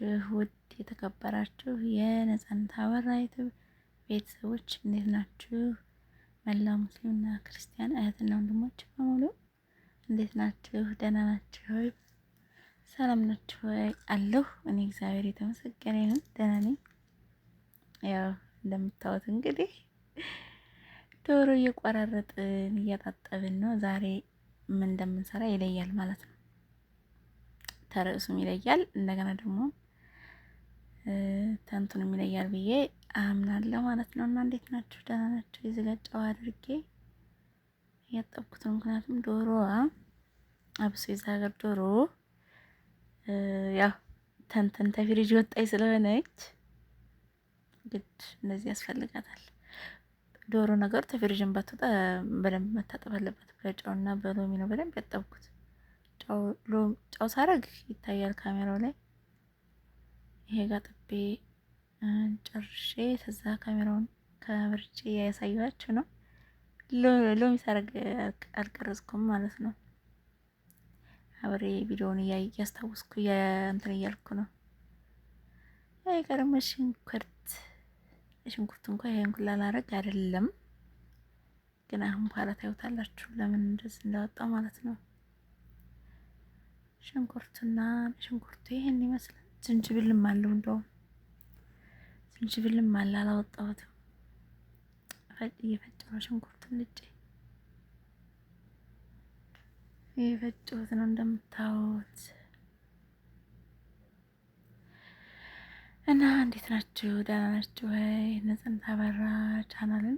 ናችሁ? ውድ የተከበራችሁ የነጻነት አበራ ዩቲዩብ ቤተሰቦች እንዴት ናችሁ? መላው ሙስሊምና ክርስቲያን እህትና ወንድሞች በሙሉ እንዴት ናችሁ? ደህና ናችሁ ወይ? ሰላም ናችሁ ወይ? አለሁ እኔ እግዚአብሔር የተመሰገነ ይሁን ደህና ነኝ። ያው እንደምታዩት እንግዲህ ዶሮ እየቆራረጥን እያጣጠብን ነው። ዛሬ ምን እንደምንሰራ ይለያል ማለት ነው። ተርዕሱም ይለያል፣ እንደገና ደግሞ ተንቱንም ይለያል ብዬ አምናለሁ ማለት ነው። እና እንዴት ናችሁ? ደህና ናችሁ? እዚህ ጋር ጨው አድርጌ እያጠብኩት ነው። ምክንያቱም ዶሮዋ አብሶ የዛ ሀገር ዶሮ ያው ተንተን ተፍሪጅ ወጣኝ ስለሆነች ግድ እንደዚህ ያስፈልጋታል። ዶሮ ነገሩ ተፍሪጅን ባትወጣ በደንብ መታጠብ አለበት። በጨውና በሎሚ ነው በደንብ ያጠብኩት። ጨው ሳረግ ይታያል ካሜራው ላይ። ይሄ ጋር ጥቤ ጨርሼ ከዛ ካሜራውን ከብርቼ ያሳየኋችሁ ነው። ሎሚ ሳረግ አልቀረጽኩም ማለት ነው። አብሬ ቪዲዮውን እያስታወስኩ እንትን እያልኩ ነው። አይቀርም ሽንኩርት ሽንኩርት እንኳ ይሄን ሁላ ላረግ አይደለም፣ ግን አሁን በኋላ ታዩታላችሁ ለምን እንደዚህ እንዳወጣ ማለት ነው። ሽንኩርቱና ሽንኩርቱ ይሄን ይመስላል። ዝንጅብልም አለው፣ እንደውም ዝንጅብልም አለ፣ አላወጣሁትም። እየፈጨሁ ነው ሽንኩርቱን ልጬ እየፈጨሁት ነው እንደምታዩት። እና እንዴት ናችሁ? ደህና ናችሁ ወይ? ነጻነት አበራ ቻናልን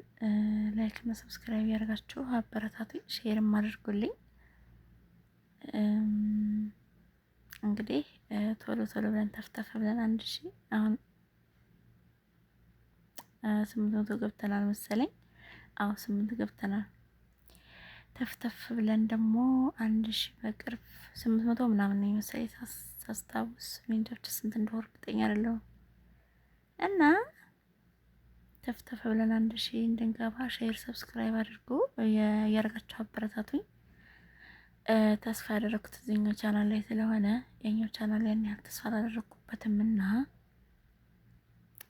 like እና subscribe ያደርጋችሁ አበረታቱኝ፣ share ም አድርጉልኝ። እንግዲህ ቶሎ ቶሎ ብለን ተፍተፍ ብለን 1000፣ አሁን 800 ገብተናል መሰለኝ። አዎ 8 ገብተናል። ተፍተፍ ብለን ደግሞ 1000 በቅርብ፣ 800 ምናምን ነው የመሰለኝ ሳስታውስ። እኔ እንጃ ብቻ ስንት እንደሆነ እርግጠኛ አይደለሁም። እና ተፍተፍ ብለን 1000 እንድንገባ share subscribe አድርጉ እያደረጋችሁ አበረታቱኝ። ተስፋ ያደረኩት እዚህኛው ቻናል ላይ ስለሆነ የኛው ቻናል ያን ያህል ተስፋ አላደረኩበትም እና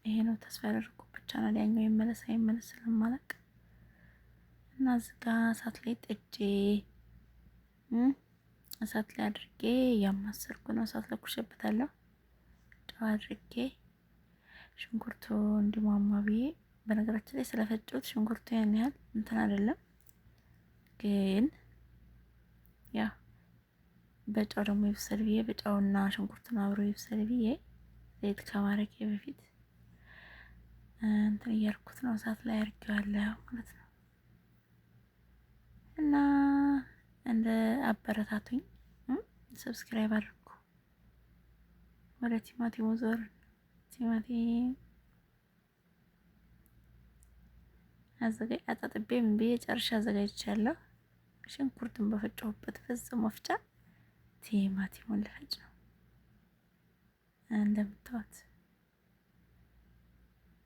ይሄ ነው ተስፋ ያደረኩበት ቻናል። ያኛው ይመለስ አይመለስ ስለማላውቅ እና እዚህ ጋ እሳት ላይ ጥጄ እሳት ላይ አድርጌ እያማሰልኩ ነው። እሳት ለኩሼበታለሁ። ጨው አድርጌ ሽንኩርቱ እንዲሟሟ ብዬ። በነገራችን ላይ ስለፈጨሁት ሽንኩርቱ ያን ያህል እንትን አይደለም፣ ግን ያ በጨው ደግሞ ይብሰል ብዬ፣ በጨውና ሽንኩርቱን አብሮ ይብሰል ብዬ ዘይት ከማድረጌ በፊት እንትን እያልኩት ነው። እሳት ላይ አድርጌዋለሁ ማለት ነው። እና እንደ አበረታቱኝ፣ subscribe አድርጉ። ወደ ቲማቲሙ ዞር። ቲማቲም አዘጋጅ አጣጥቤ ምን ብዬ ጨርሻ አዘጋጅቻለሁ። ሽንኩርቱን በፈጨሁበት በዛው መፍጫ ቲማቲሙን ልፈጭ ነው። እንደምታዩት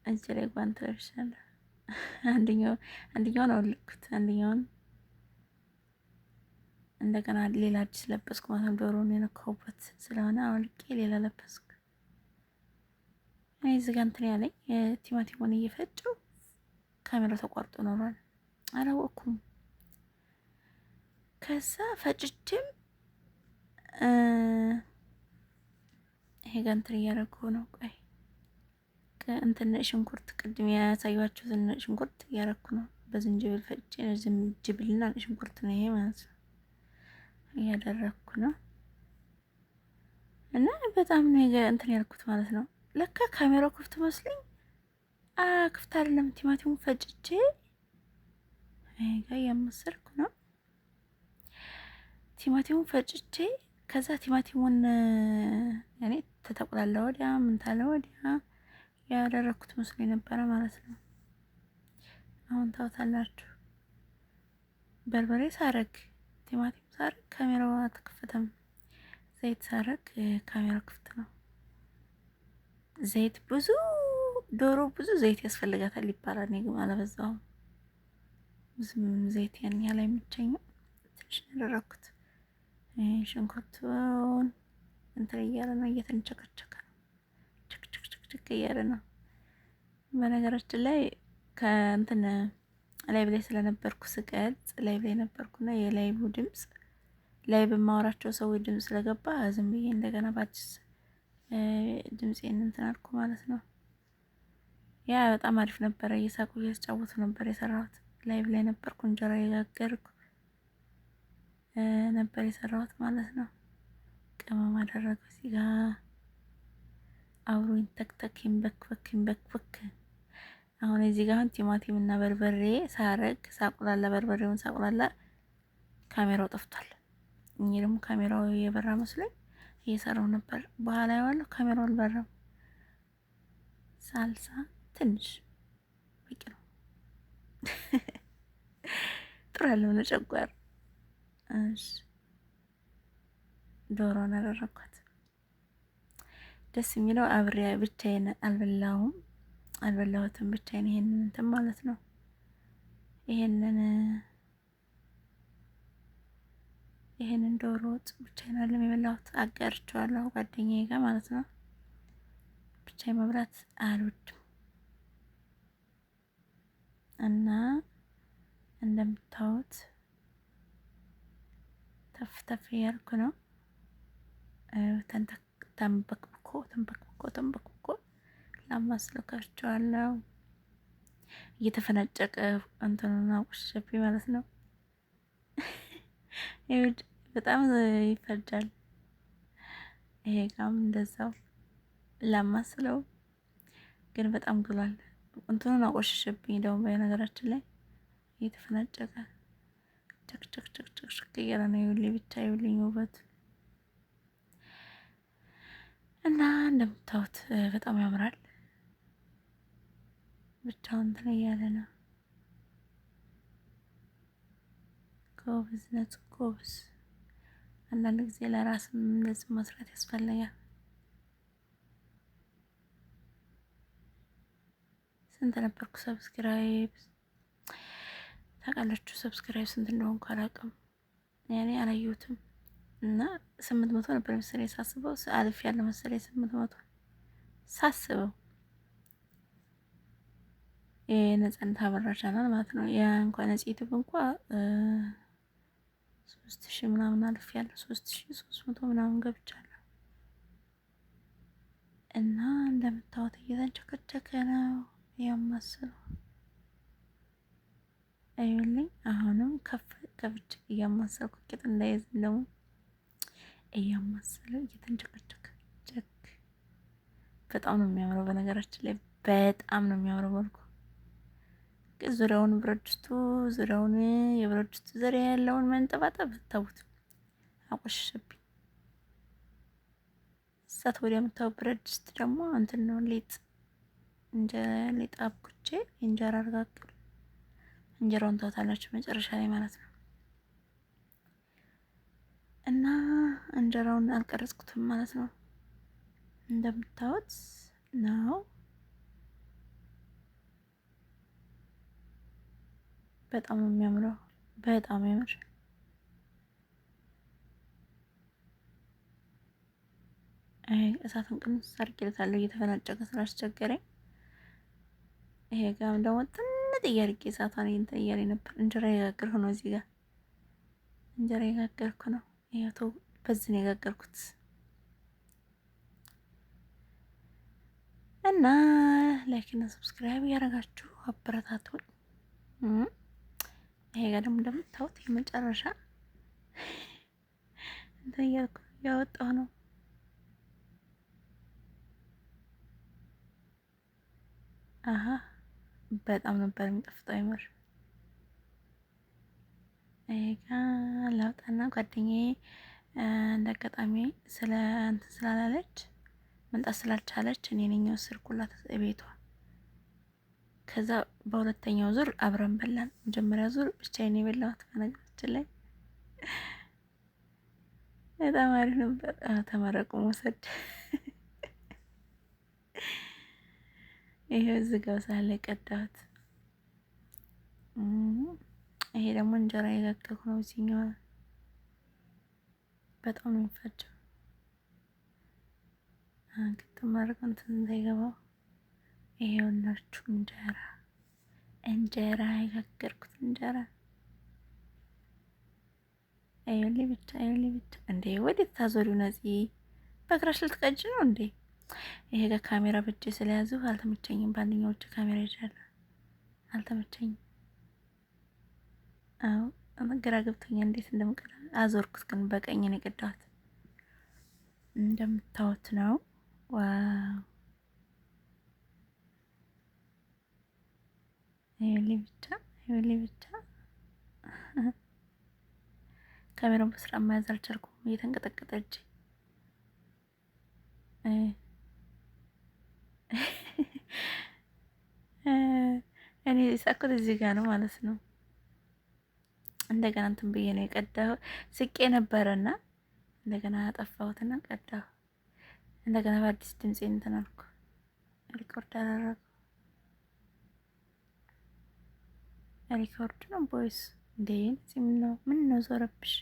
እጅ ላይ ጓንት ለብሻለሁ። አንደኛውን አወለቅኩት፣ አንደኛውን እንደገና ሌላ አዲስ ለበስኩ ማለት ነው። ዶሮውን የነካሁበት ስለሆነ አውልቄ ሌላ ለበስኩ። እኔ እዚህ ጋር እንትን ያለኝ ቲማቲሙን እየፈጨው ካሜራው ተቋርጦ ኖሯል፣ አላወቅኩም። ከዛ ፈጭቼም ይሄ ጋር እንትን እያደረኩ ነው። ቆይ እንትን ሽንኩርት ቅድም ያሳየኋችሁ ሽንኩርት እያደረኩ ነው። በዝንጅብል ፈጭቼ፣ ዝንጅብልና ሽንኩርት ነው ይሄ ማለት ነው እያደረኩ ነው። እና በጣም ነው እንትን ያልኩት ማለት ነው። ለካ ካሜራው ክፍት መስሎኝ ክፍት አይደለም። ቲማቲሙን ፈጭቼ ይሄ ጋር እያመሰልኩ ነው። ቲማቲሙን ፈጭቼ ከዛ ቲማቲሙን ያኔ ተጠቁላላ ወዲያ ምን ታለ ወዲያ ያደረኩት መስሎ የነበረ ማለት ነው። አሁን ታውታላችሁ። በርበሬ ሳረግ፣ ቲማቲም ሳረግ ካሜራው አልተከፈተም። ዘይት ሳረግ ካሜራው ክፍት ነው። ዘይት ብዙ፣ ዶሮ ብዙ ዘይት ያስፈልጋታል ይባላል። እኔ ግን አላበዛውም። ብዙም ዘይት ያን ያህል አይመቸኝም። ትንሽ ነው ያደረኩት። ሽንኩርቱን እንትን እያለ ነው፣ እየተንቸከቸከ ነው። ቸክቸክ እያለ ነው። በነገራችን ላይ ከእንትን live ላይ ስለነበርኩ ስቀርጽ live ላይ ነበርኩና የ live ድምጽ ላይ በማወራቸው ሰዎች ድምጽ ስለገባ ዝም ብዬ እንደገና በአዲስ ድምጼን እንትን አልኩ ማለት ነው። ያ በጣም አሪፍ ነበረ። እየሳቁ እየተጫወቱ ነበር የሰራሁት። live ላይ ነበርኩ፣ እንጀራ የጋገርኩ ነበር የሰራሁት ማለት ነው። ቅመም አደረገው እዚህ ጋ አብሮ ይንተክተክ ይንበክበክ ይንበክበክ። አሁን እዚህ ጋር አሁን ቲማቲም እና በርበሬ ሳረግ ሳቁላላ በርበሬውን ሳቁላላ ካሜራው ጠፍቷል። እኔ ደግሞ ካሜራው የበራ መስሎኝ እየሰራው ነበር። በኋላ ያዋለሁ ካሜራው አልበራም። ሳልሳ ትንሽ በቂ ነው። ጥሩ ያለው ነው ጨጓራ። እሺ ዶሮን አደረኳት። ደስ የሚለው አብሬ ብቻዬን አልበላሁም አልበላሁትም ብቻዬን ይሄንን እንትን ማለት ነው። ይሄንን ዶሮ ወጥ ብቻዬን አይደለም የበላሁት፣ አጋርቼዋለሁ ጓደኛዬ ጋር ማለት ነው። ብቻዬን መብላት አልወድም እና እንደምታዩት ተፍ ተፍ እያልኩ ነው። ተንበክብኮ ተንበክብኮ ተንበክብኮ ላማስለካቸዋለሁ። እየተፈናጨቀ እንትኑን አቆሸሸብኝ ማለት ነው። ይኸውልህ በጣም ይፈጃል። ይሄ ጋም እንደዛው ላማስለው ግን በጣም ግሏል። እንትኑን አቆሸሸብኝ ደግሞ በነገራችን ላይ እየተፈናጨቀ ቸክ ቸክ ቸክ ቸክ እያለ ነው። ይኸውልኝ ብቻ ይኸውልኝ ውበቱ እና እንደምታዩት በጣም ያምራል። ብቻውን እንትን እያለ ነው። ጎበዝ ነጹ ጎበዝ። አንዳንድ ጊዜ ለራስም እንደዚህ መስራት ያስፈልጋል። ስንት ነበርኩ subscribe ታውቃላችሁ? subscribe ስንት እንደሆንኩ አላውቅም። ያኔ አላየሁትም እና 800 ነበር መሰለኝ ሳስበው፣ አልፍ ያለ መሰለኝ 800 ሳስበው የነጻነት አበራ ቻናል ማለት ነው። ያ እንኳን ነጽ ዩቲዩብ እንኳ 3000 ምናምን አልፍ ያለ 3300 ምናምን ገብቻለሁ። እና እንደምታዩት እየተንቸከቸከ ነው ያማስለው። አይልኝ አሁንም ከፍ ከፍች እያማሰልኩ ቂጥ እንዳይዝ ደግሞ እያማሰለ እየተንቸከቸከ ቸክ። በጣም ነው የሚያምረው። በነገራችን ላይ በጣም ነው የሚያምረው መልኩ። ዙሪያውን ብረት ድስቱ ዙሪያውን የብረት ድስቱ ዙሪያ ያለውን መንጠባጠብ ተውት፣ አቆሸሸብኝ። እሳት ወዲያ የምታየው ብረት ድስት ደግሞ እንትን ነው ሊጥ እንጀራ ሊጥ አብኩቼ እንጀራ አርጋግር እንጀራውን ታውታላችሁ መጨረሻ ላይ ማለት ነው። እና እንጀራውን አልቀረጽኩትም ማለት ነው። እንደምታዩት ነው። በጣም ነው የሚያምረው። በጣም ያምር። አይ እሳቱን ቅንስ አድርጌለታለሁ እየተፈናጨቀ ስላስቸገረኝ። ይሄ ጋርም ደግሞ ጥንጥ እያርጌ እሳቷን እንትን እያለኝ ነበር። እንጀራ የጋገርኩ ነው። እዚህ ጋር እንጀራ የጋገርኩ ነው። ይኸው በዚህ ነው የጋገርኩት እና like እና subscribe እያደረጋችሁ አበረታቱን። ይሄ ጋር ደግሞ እንደምታዩት የመጨረሻ እንትን እያልኩ እያወጣሁ ነው። አሀ በጣም ነበር የሚጣፍጠው የምር። ይሄ ጋ ላውጣና ጓደኛዬ እንደ አጋጣሚ ስለ እንትን ስላላለች መምጣት ስላልቻለች እኔ ነኝ የወሰድኩላት ቤቷ። ከዛ በሁለተኛው ዙር አብረን በላን። መጀመሪያ ዙር ብቻዬን የበላሁት በነገራችን ላይ በጣም አሪፍ ነበር። ተመረቁ መውሰድ ይሄ እዚህ ጋር ሳለ ቀዳሁት። ይሄ ደግሞ እንጀራ የጋገርኩ ነው። እዚህኛው በጣም ነው የሚፈጀው። ግጥም አድርገው እንትን እንዳይገባው ይሄውላችሁ እንጀራ እንጀራ የጋገርኩት እንጀራ ይኸውልኝ ብቻ ይኸውልኝ ብቻ። እንዴ ወዴት ታዞሪው ነፂ? በእግራሽ ልትቀጅ ነው እንዴ? ይሄ ጋር ካሜራ በእጄ ስለያዙ አልተመቸኝም። በአንደኛው እጅ ካሜራ ይዣለሁ፣ አልተመቸኝም። አዎ ግራ ገብቶኛል እንዴት እንደምቀዳ። አዞርኩት ግን በቀኝ ነው የቀዳሁት። እንደምታዩት ነው። Wow ይኸውልኝ ብቻ ይኸውልኝ ብቻ። ካሜራውን በስራ መያዝ አልቻልኩም፣ እየተንቀጠቀጠ እጄ። እኔ የሳቅኩት እዚህ ጋር ነው ማለት ነው። እንደገና እንትን ብዬ ነው የቀዳሁ። ስቄ ነበረና እንደገና አጠፋሁትና ቀዳሁ። እንደገና በአዲስ ድምፄ እንትን አልኩ፣ record አደረኩ። Record ነው voice እንዴ? ምን ነው ምን ነው ዞረብሽ?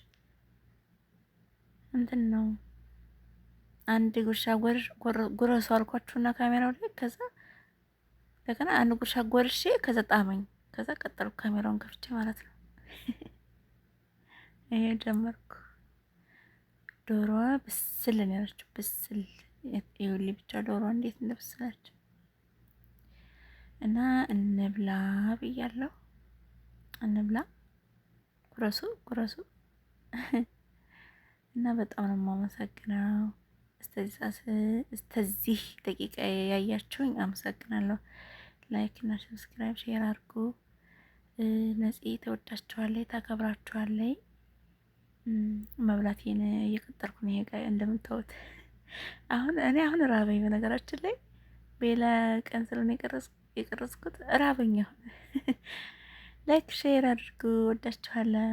እንትን ነው አንድ ጉርሻ ጉረሱ አልኳችሁና ካሜራው ላይ፣ ከዛ እንደገና አንድ ጉርሻ ጎርሼ ከዛ ጣመኝ። ከዛ ቀጠልኩ ካሜራውን ከፍቼ ማለት ነው። ይሄ ጀመርኩ። ዶሮዋ ብስል ነው ያለችው፣ ብስል። ይኸውልኝ ብቻ ዶሮዋ እንዴት እንደበሰለች። እና እንብላ ብያለሁ። እንብላ፣ ጉረሱ ጉረሱ። እና በጣም ነው የማመሰግነው። እስከዚህ ደቂቃ ያያችሁኝ አመሰግናለሁ። Like እና subscribe share አድርጉ። ነፂ ተወዳችኋለች፣ ታከብራችኋለች። መብላቴን እየቀጠልኩ ነው። ይሄ እንደምታዩት አሁን እኔ አሁን ራበኝ። በነገራችን ላይ ቤላ ቀን ስለሆነ የቀረጽኩት ራበኝ አሁን። Like share አድርጉ። ወዳችኋለሁ።